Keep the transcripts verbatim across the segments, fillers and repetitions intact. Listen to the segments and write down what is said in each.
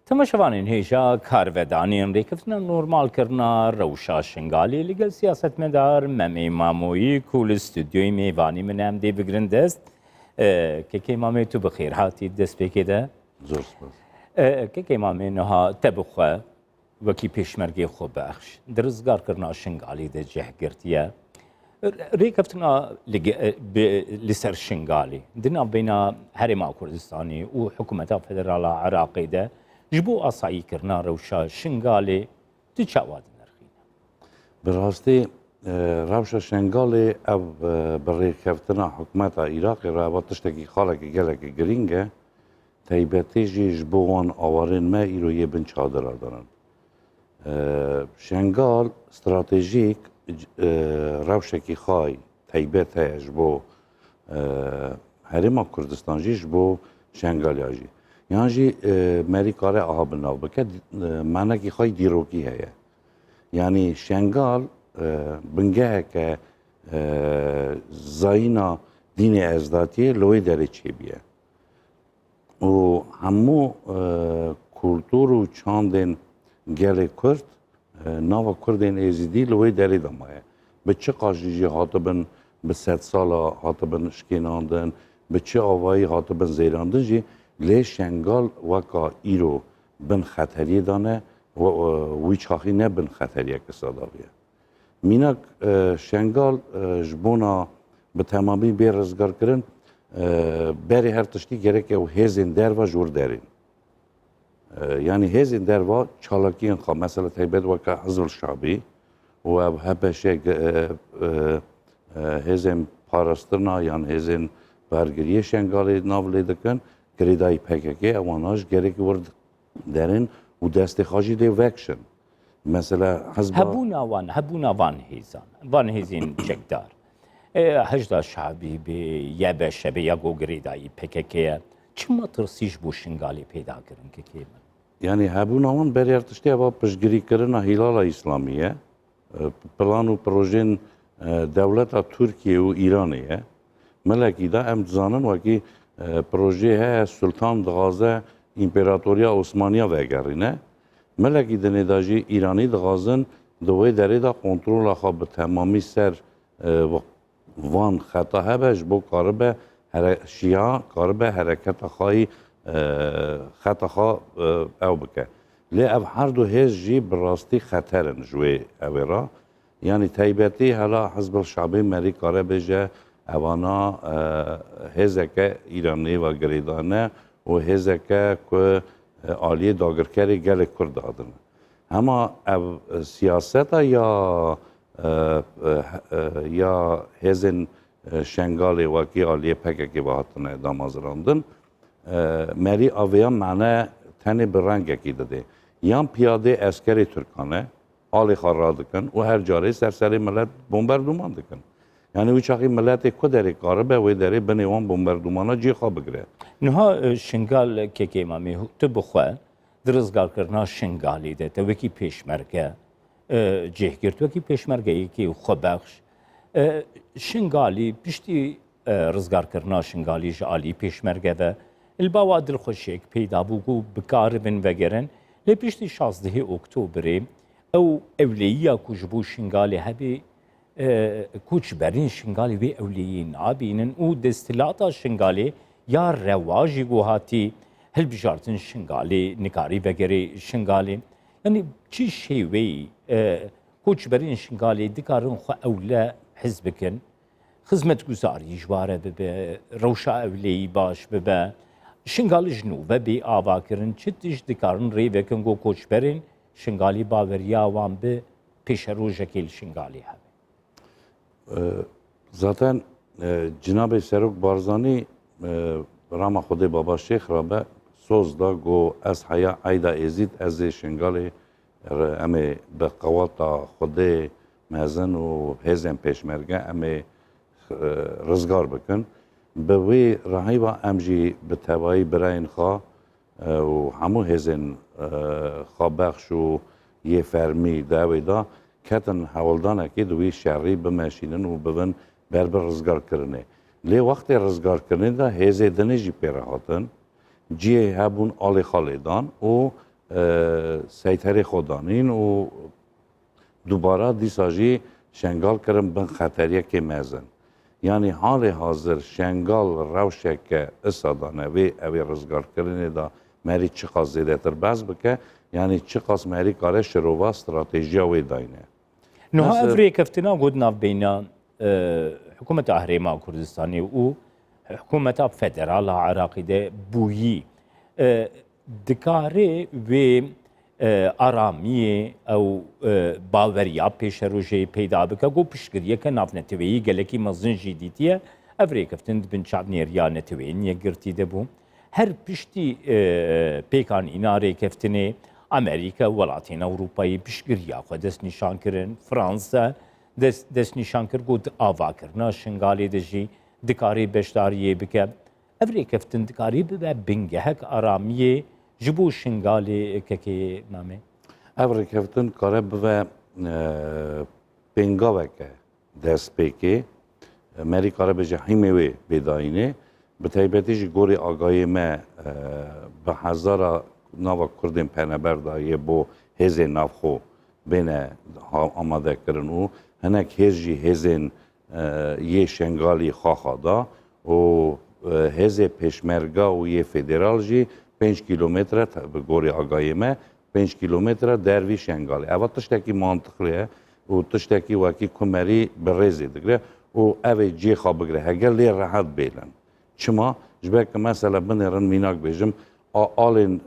Temaşevanên hêja karvedanên rêkeftina normalkirina rewşa Şingalê li gel siyasetmedar Memê Mamoyî ku li stûdyoyê mêvanî min e, em dê bigirin dest. E, Kekê Mamê, tu bi xêr hatî destpêkê de. Zor spas. E, Kekê Mamê, niha te bi xwe wekî pêşmergê xwebexş di rizgarkirina Şingalê de cih girtiye. Rêkeftina li ge-, bi, li ser Şingalê di navbeyna Herêma Kurdistanê û Hikûmeta Federal a Iraqê de ji bo asayîkirina rewşa Şingalê tu çawa dinirxîne? Bi rastî, e, rewşa Şengalê ev, e, bi rêkeftina hikûmeta Iraqê re eva tiştekî xalekî gelekî girîng e. Taybetî jî ji bo wan awarên me îro yê bin çadira de ne. E, Şengal stratejîk, e, rewşekî xay taybet heye ji bo, e, Herêma Kurdistan jî, ji bo Şengaliya jî. Yan jî, e, merî kare aha bi nav bike, e, manekî xay dîrokî heye. Yanî Şengal, e, bingeheke, e, zayîna dînê Ezdatiyê li wê derê çêbûye. Û hemû, e, kultur û çandên gelê Kurd, e, nava Kurdên Êzidî li wê derê de maye. Bi çi qaşî jî hatibin, bi sedsala hatibin şikênandin, bi çi avayî hatibin zêrandin jî, lê Şengal weka îro bin xeteriyê de ne, we-, e, wî çaxî ne bin xeteriyeke sedavî ye. Mînak, e, Şengal, e, ji bona bi temamî bê rizgarkirin, e, berê her tiştî gerek ew hêzên derva ji wir derên. E, yanî hêzên derva çalakiyên xwe, mesela taybet weke Hizb el-Şabî û ev H P Ş, e, e, e, hêzên parastina yan hêzên bergiriyê Şengalê nav lê dikin, girêdayî P K K, ewana ji gerekî wir derin û destê xwe jî lê vekişin. Mesela Hizba Hebûna wan, hebûna van hêzan, van hêzên çekdar. E, Hecda Şabî bê, Y B Ş bê ya ku girêdayî P K K ye. Çima tirsî ji bo Şingalê peyda kirin, Kekê min? Yanî hebûna wan berê her tiştî eva piştgirîkirina Hîlala Îslamî ye. E, plan û projên, e, dewleta Tirkiye û Îranê ye. Milekî de em dizanin wekî, e, projeyê heye Sultan dixwaze Împeratoriya Osmaniya vegerîne. Milekî dinê de jî Îranî dixwazin di wê derê de kontrola xwe bi temamî ser, e, van xeta hebe ji bo karibe here-, şiya, karibe hereketa xwe yî, e, xeta xwe, e, ew bike. Lê ev her du hêz jî bi rastî xeter in ji wê ewê re. Yanî taybetî hela Hizb el-Şabî merî kare bêje, evana, e, hêzeke Îranê ve girêdane û hêzeke ku, e, aliyê dagirkerê gelê Kurd dadin. Hema ev, e, siyaseta ya, e, e, e, ya hêzên, e, Şengalê wekî aliyê P K K ve hatine damezrandin, e, merî avêya mane tenê bi rengekî didê. Yan piyadê eskerê Tirkan e, alê xwe radikin û her carê ser serê milet bomberdûman dikin. Yanî wî çaxî miletê ku derê karibe, wê derê binê wan bomberdûmana cihê xwe bigire. Niha, e, Şingal, Kekê Mamê, tu bi xwe di rizgarkirina Şingalê de te wekî pêşmerge, e, cih girt, wekî pêşmergeyekî xwebexş. E, Şingalî piştî, e, rizgarkirina Şingalî ji alî pêşmerge ve li ba wa dilxweşiyek peyda bû ku bikaribin vegerin, lê piştî şazdehê Oktoberê ew ewleyiya ku ji bo Şingalê hebê, e, koçberên Şingalê wê ewleyiyê nabînin û desthilata Şingalê ya rewa jî ku hatî hilbijartin Şingalê nikarî vegerê Şingalê. Yanî çi şêweyî, e, koçberên Şingalê dikarin xwe ewle hez bikin, xizmetguzarî ji wa re bibe, rewşa ewleyî baş bibe, Şingalê ji nû ve bê avakirin, çi tişt dikarin rê vekin ku koçberên Şingalê baweriya wan bi pêşerojekê li Şingalê hebe? E, zaten, e, Cenabê Serok Barzanî, e, rama Xwedê Baba Şêx re be soz da, got, ez heya eyda Êzîd, ez ê Şingalê re, em ê bi qewata Xwedê mezin û hêzên pêşmerge em ê, e, rizgar bikin. Bi wî rehî ve em jî bi tevayî birayên xwe, e, û hemû hêzên, e, xwebexş û yê fermî di ewê de ketin hewldanekê di wî şerî bimeşînin û bibin ber bi rizgarkirinê. Lê wextê rizgarkirinê de hêzê dinê jî pê re hatin, cihê hebûn alê xwe lê dan û e, seyterê xwe danîn û dubara dîsa jî Şengal kirin bin xeteriyekê mezin. Yanî halê hazir Şengal rewşeke isa dane vê ew ê rizgarkirinê de merî çiqas zêdetir behs bike, yanî çiqas merî kare şirova stratejiya wê dayne. Niha Nasir ev rêkeftina ku di navbeyna, e, Hikûmeta Herêma Kurdistanê û Hikûmeta Federal a Iraqê de bûyî, e, dikare wê, e, aramiyê ew, e, baweriya pêşerojeyê peyda bike ku piştgiriyeke navneteweyî gelekî mezin jî dîtiye. Ev rêkeftin di bin çavnêriya Neteweyên Yekgirtî de bû. Her piştî, e, pêkanîna rêkeftinê, Amerîka û welatên Ewropayê piştgiriya xwe destnîşan kirin. Fransa dest, destnîşan kir ku di avakirina Şingalê de jî dikarê beşdariyê bike. Ev rêkeftin dikarî bibe bingehek aramiyê ji bo Şingalê, kekê Mamê? Ev rêkeftin kare bibe, e, pêngaveke destpêkê. Merî kare bêje hîmê wê bêdayînê. Bi taybetî jî gorî agahiyê me, e, bi hezara nava Kurdên peneber dayê bo hêzên navxwe bêne ha-, amadekirin û hinek hêz jî hêzên, e, yê Şengalî Xaxa da û, e, hêzê Pêşmerga û yê Federal jî pênc kîlometre te-, bi gorî agahiyê me pênc kîlometre dervî Şengalê. Eva tiştekî mantiqlî ye û tiştekî wekî ku merî bi rêzê digre û ev ê cihê xwe bigre. Heger lê rehet bêlin. Çima? Ji ber ku mesela binêrin mînak bêjim, a-, alên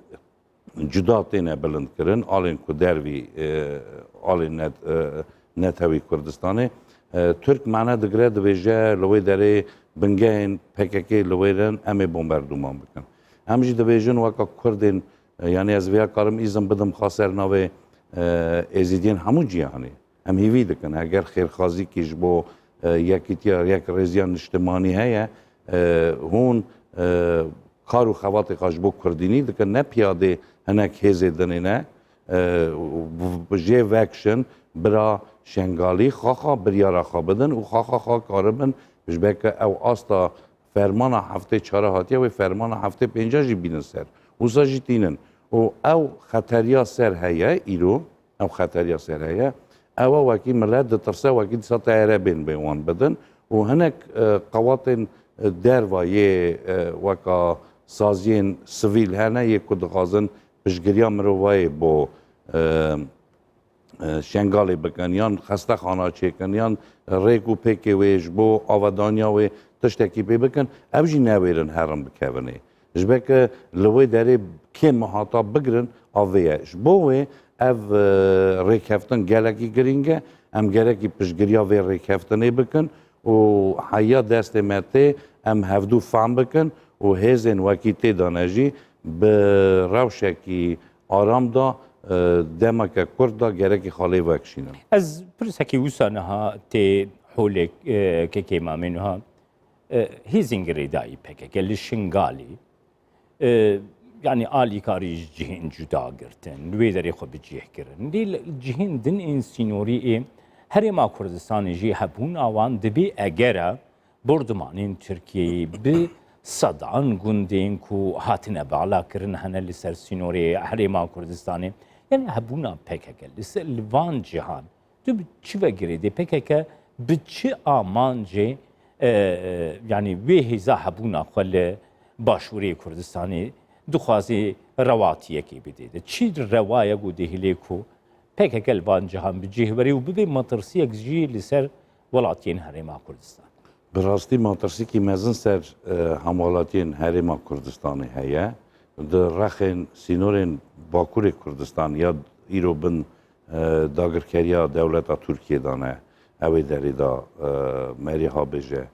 cuda têne bilindkirin, alên ku dervî, e, alên net-, e, netewî Kurdistanê. E, Tirk mane digre, dibêje li wê derê bingehên P K K li wê rin, em ê bombardûman bikin. Em jî dibêjin weka Kurdên, e, yanî ez vêya karim îzin bidim xwe ser navê, e, Êzîdiyên hemû cîhanê. Em hîvî dikin, heger xêrxwazîkî ji bo, e, yekîtiya, yekrêziya niştimanî heye, e, hûn, e, kar û xebatê xwe ji bo kurdînî dikin, ne piyadê hinek hêzê dinê ne, e, û b-, jê vekişin, bira Şengalî Xaxa biryara xwe bidin û Xaxa xwe karibin, ji ber ku ew asta fermana heftê çara hatiye, wê fermana heftê pênca jî bînin ser. Wisa jî tînin. Û ew xeteriya ser heye îro, ew xeteriya ser heye. Ew e wekî milet ditirse, wekî dîsa teyare bên bê wan bidin. Û hinek, e, qewatên, e, derva yê, e, weka saziyên sivîl hene, yê ku dixwazin piştgiriya mirovayê bo, e, e, Şengalê bikin, yan xestexana çêkin, yan rêk û pêkê wê ji bo avedaniya wê tiştekî pê bikin, ew jî newêrin herin bikevinê. Ji ber ku li wê derê kêm hata bigirin, a vê ye. Ji bo wê ev, e, rêkeftin gelekî girîng e. Em gerekî piştgiriya vê rêkeftinê bikin û heya destê me tê, em hevdû fehm bikin û hêzên wekî tê de ne jî bi rewşekî aram da, e, demeke kurt da gerekî xalê vekişînin. Ez pirsekî wisa niha tê holê, e, kekê Mamê niha, e, hêzên girêdayî P K K li Şingalê, e, yanî alîkarî ji cihên cuda girtin, li wê derê xwe bi cih kirin. Lê li cihên din ên sînorî ê Herêma Kurdistanê jî hebûna wan dibê egera Bordimanên Tirkiyeyê bi sedan gundên ku hatine balakirin hene li ser sînorê Herêma Kurdistanê. Yanî hebûna P K K li ser, li van cihan, tu bi çi ve girêdî? P K K bi çi amancê, e, e, yanî wê hêza hebûna xwe li Başûrê Kurdistanê dixwaze rewatiyekê bidê de? Çi rewa ye ku dihêlê ku P K K li van cihan bi cih were û bibe metirsiyek jî li ser welatiyên Herêma Kurdistan? Bi rastî metirsîkî mezin ser, e, hemwelatiyên Herêma Kurdistanê heye. Di rexên sînorên Bakurê Kurdistan ya îro bin, e, dagirkeriya dewleta Tirkiyê de ne, ew ê derê de, e, merî ha bêje,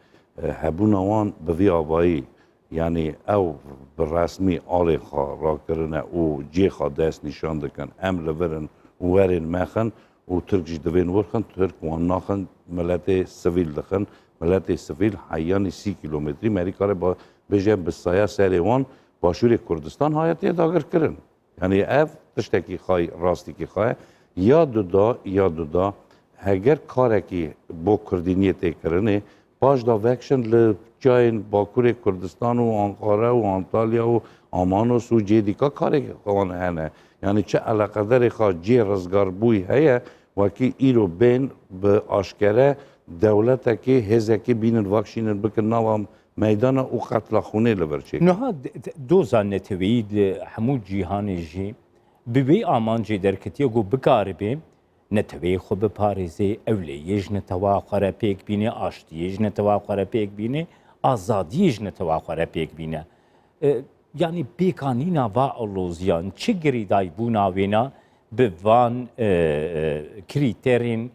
e, hebûna wan bi vî avayî Yanî ew bi resmî alê xwe rakirine û cihê xwe dest nîşan dikin. Em li vir in û werên mexin û Tirk jî divên wir xin, Tirk wan naxin, miletê sivîl dixin. Miletê sivîl heyanî sî kîlometrî merî kare ba-, bêje bi saya serê wan Başûrê Kurdistan hayetiye dagirkirin. Yanî ev tiştekî xay, rastîkî xay. Ya duda, ya duda, heger karekî bo kurdîniyê tê kirinê, paş da vekişin li cayên Bakurê Kurdistan û Anqara û Antalya û Amanos û cihê dîka karê wan hene. Yanî çi eleqederê xwe cihê rizgarbûyî heye, wekî îro bên bi aşkere dewletekê, hêzekê bînin, vakşînin bikin nava meydana û qetla xûnê li vir çêkin. Niha d-, d-, doza neteweyî li hemû cîhanê jî bi wê amancê derketiye ku bikaribe neteweyê xwe biparêzê, ewlehiyê ji netewa xwe re pêk bîne, aştiyê ji netewa xwe re pêk bîne, azadiyê ji netewa xwe re pêk bîne. E, yanî pêkanîna va aloziyan çi girêdayîbûna wêna bi van, e, e, krîterên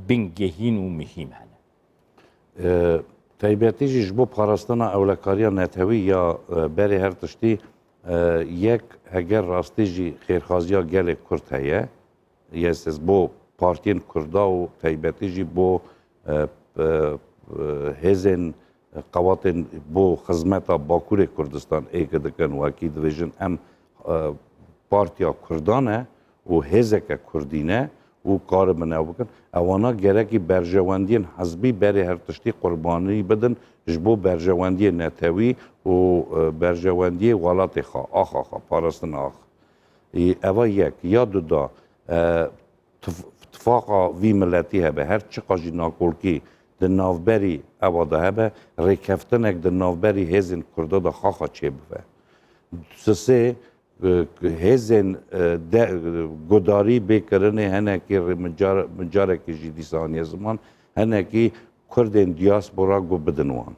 bingehîn û muhîm hene? E, taybetî jî ji bo parastina ewlekariya netewî ya, e, berê her tiştî, e, yek heger rastî jî xêrxaziya gelê Kurd heye, yê siz bo partiyên Kurda û taybetî jî bo, e, e, e, hêzên, e, qewatên bo xizmeta Bakurê Kurdistan ê ki dikin, wekî dibêjin em, e, partiya Kurdan e û hêzeke Kurdî ne û karibin ew bikin. Ewana gerekî berjewendiyên hizbî berê her tiştî qurbanî bidin ji bo berjewendiyê netewî û, e, berjewendiyê welatê xwe, axa xwe, parastina ax. Ê, eva yek. Ya duda, e, tif-, tifaqa vî miletî hebe, her çiqa jî nakolkî di navberî eva de hebe, rêkeftinek di navberî hêzên Kurda de xaxa çêbibe. Sisê, e, hêzên, e, de, gudarî bê kirinê, hinekî rê-, micar-, micarekî jî dîsa aniye ziman, hinekî Kurdên diaspora gu bidin wan.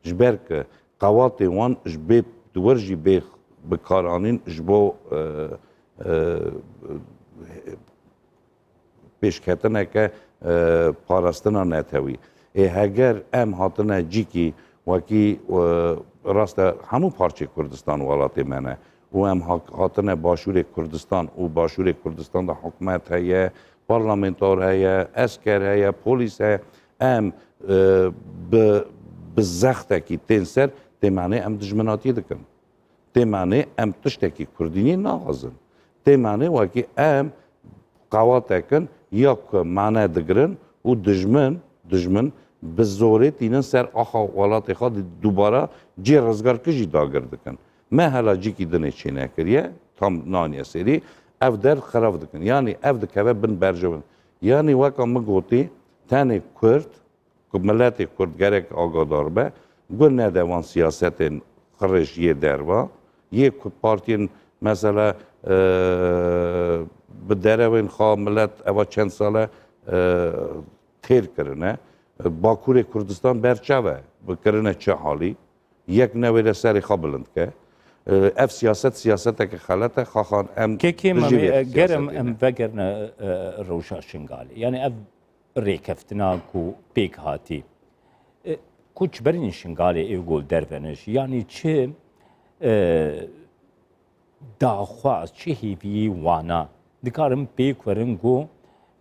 Ji ber ku qewatê wan ji bê, di wir jî bê bikaranîn ji bo, e, e, pêşketineke, e, parastina netewî. Ê heger em hatine cîkî wekî, e, rast e hemû parçê Kurdistan welatê me ne û em ha-, hatine Başûrê Kurdistan û Başûrê Kurdistan de hikûmet heye, parlamentor heye, esker heye, polîs heye. Em, e, bi, bi zextekî tên ser, tê manê em dijminatî dikin. Tê manê em tiştekî kurdînî naxwazin. Tê manê wekî em qewatek in ya ku mane digirin û dijmin, dijmin bi zorê tînin ser axa welatê xwe, dubara cê rizgarkir jî dagir dikin. Me hela cîkî dinê çênekiriye, tam naniye serî, ev der xirab dikin. Yanî ev dikeve bin berjewin. Yanî weka min gotî, tenê Kurd, ku miletê Kurd gerek agadar be, gu nede wan siyasetên qirêj yê derva, yê ku partiyên mesela, e, bi derewên xwe milet eva çend sale, e, têr kirine. Bakurê Kurdistan berçav e, bi kirine çi halî? Yek newêre serê xwe bilind ke. E, ev siyaset, siyaseteke xelet e, xaxan em Kekê dijî Memê, vê e, ger em, siyasetê em ne. Vegerine, e, rewşa Şingalê. Yani ev rêkeftina ku pêk hatî, e, ku çiberên Şingalê ê gol dervene jî, yanî çi, e, daxwaz, çi hêviyê wana dikarin pêk werin ku,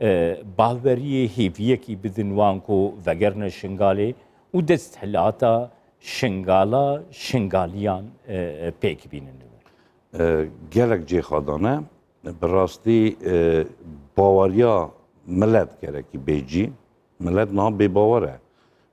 e, baweriyê hêviyekî bidin wan ku vegerine Şingalê û desthilata Şingala, Şingaliyan, e, e, pêk bînin li wir? E, gelek cêxadan e. Bi rastî, e, baweriya milet gerekî bê cî. Milet niha bêbawer e.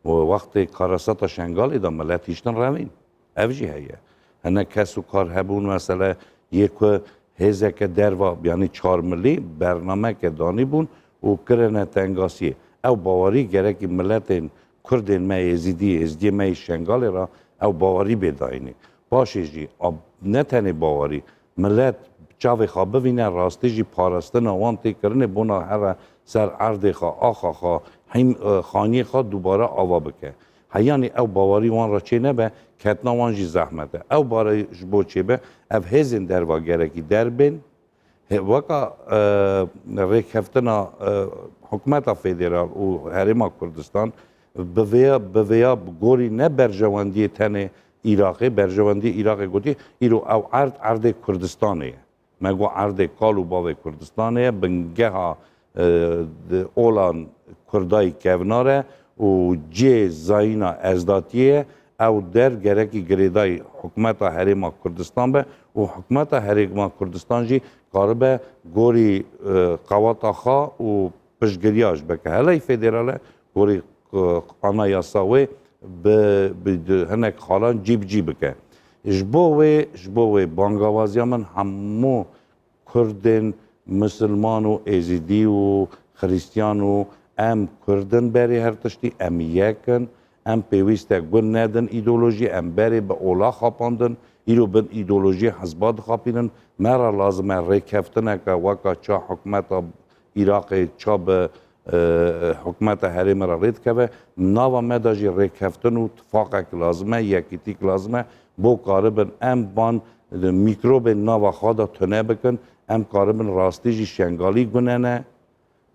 Û wextê karasata Şengalê de milet hiştin revîn. Ev jî heye. Hinek kes û kar hebûn, mesele yê ku hêzeke derva, yanî çarmilî bernameke danîbûn û kirine tengasiyê. Ew bawerî gerekî miletên Kurdên me, Êzîdî, Êzidiyê me yê Şengalê re ew bawerî bê dayînê. Paşê jî, a, ne tenê bawerî, milet çavê xwe bivîne, rastî jî parastina wan tê kirinê bona here ser erdê xwe, axa xwe, hîm, e, xaniyê xwe dubare ava bike. Heyanî ew bawerî wan re çê nebe, ketina wan jî zehmet e. Ew bare ji bo çêbe, ev hêzên derva gerekî derbên, Hê, weka, e, rêkeftina, e, hikûmeta federal û Herêma Kurdistan bi vêya, bi vêya gorî ne berjewendiyê tenê Iraqê, berjewendiyê Iraqê gotî, îro ew erd, erdê Kurdistanê ye. Me got erdê kal û bavê Kurdistanê ye, bingeha, e, di olan Kurdayî kevnar e û cê zayîna ezdatiyê ye. Ew der gerekî girêdayî hikûmeta Herêma Kurdistan be û hikûmeta Herêma Kurdistan jî karibe gorî, e, qewata xwe û piştgiriya ji bike. Heleyê federal e gorî, e, anayasa wê bi, bi hinek xalan cî bi cî bike. Ji bo wê, ji bo wê bangawaziya min hemû Kurdên Misilman û Êzîdî û Xirîstiyan û em Kurd in berê her tiştî, em yek in, em pêwîst e gun nedin îdeolojî, em berê bi ola xapandin, îro bin îdeolojiyê hizba dixapînin. Me re lazim e rêkeftineke weka ça hikûmeta Iraqê, ça bi, e, hikûmeta herêmê re rê dikeve. Nava me de jî rêkeftin û tifaqek lazim e, yekîtîk lazim e. Bo karibin em van, e, mîkrobên nava xwe de tune bikin, em karibin rastî jî Şengalî gunene.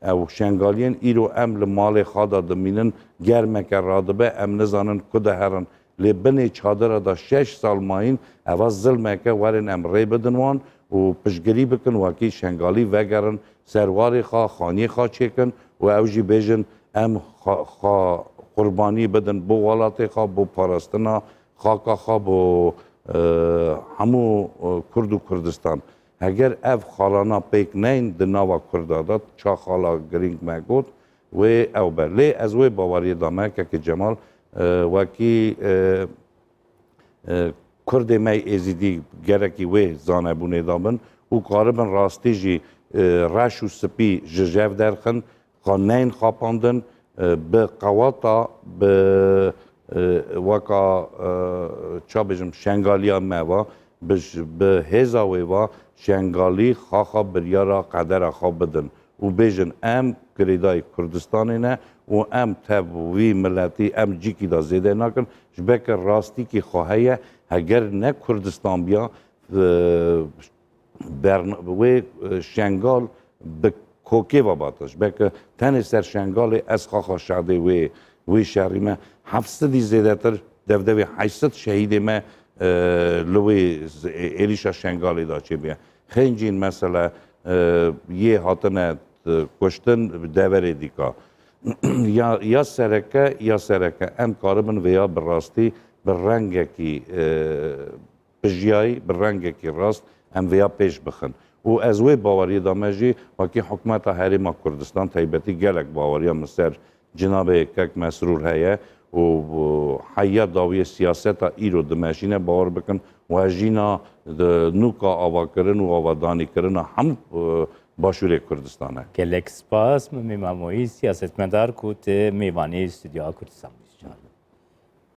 Ew Şengaliyên îro em li malê xwe de dimînin, germeke radibe, em nizanin ku de herin. Lê binê çadira de şeş sal mayîn, eva zilmeke, werin em rê bidin wan û piştgirî bikin, wekî Şengalî vegerin ser warê xwe, xaniyê xwe çêkin û ew jî bêjin, em xwe, xwe qurbanî bidin bo welatê xwe, bo parastina xaka xwe, bo, e, hemû, e, Kurd û Kurdistan. Heger ev xalana pêk neyên di nava Kurda de, ça xala girîng me got, wê ew be. Lê ez wê baweriyê dame, Kekê Cemal, e, wekî, e, e, Kurdê me yê Êzîdî gerekî wê zanebûnê de bin û karibin rastî jî, e, reş û spî ji jev derxin, xwe neyên xapandin, e, bi qewata, bi, e, weka, e, ça bêjim, Şengaliya me va, bi j-, bi hêza wê va Şengalî xaxa biryara qedera xwe bidin û bêjin, em girêdayî Kurdistanê ne û em tev vî miletî em cîkî de zêde nakin. Ji ber ke rastîkî xwe heye, heger ne Kurdistan biya, e, berna-, wê, e, Şengal bi kokê ve bata. Ji ber ke tenê ser Şengalê ez xaxa şadê wê, wê şerî me. Heft sedî zêdetir, devdevê heşt sed şehîdê me, e, li wê z-, ê-, êrîşa Şengalê de çêbûye. Xêncîn mesela, e, yê hatine, e, kuştin deverê dîka. Ya, ya sereke, ya sereke em karibin vêya bi rastî, bi rengekî, e, pijiyayî, bi rengekî rast em vêya pêş bixin. Û ez wê baweriyê de me jî wekî hikûmeta Herêma Kurdistan taybetî gelek baweriya min ser cinabê Kek Mesrûr heye û, û heya dawiyê siyaseta îro dimeşîne, bawer bikin, wejîna di nûka avakirin û avadanîkirina hemû, e, Başûrê Kurdistan e. Gelek spas, Mimî Mamoyî, siyasetmedar ku tu mêvanê Stûdyoya Kurdistan bû.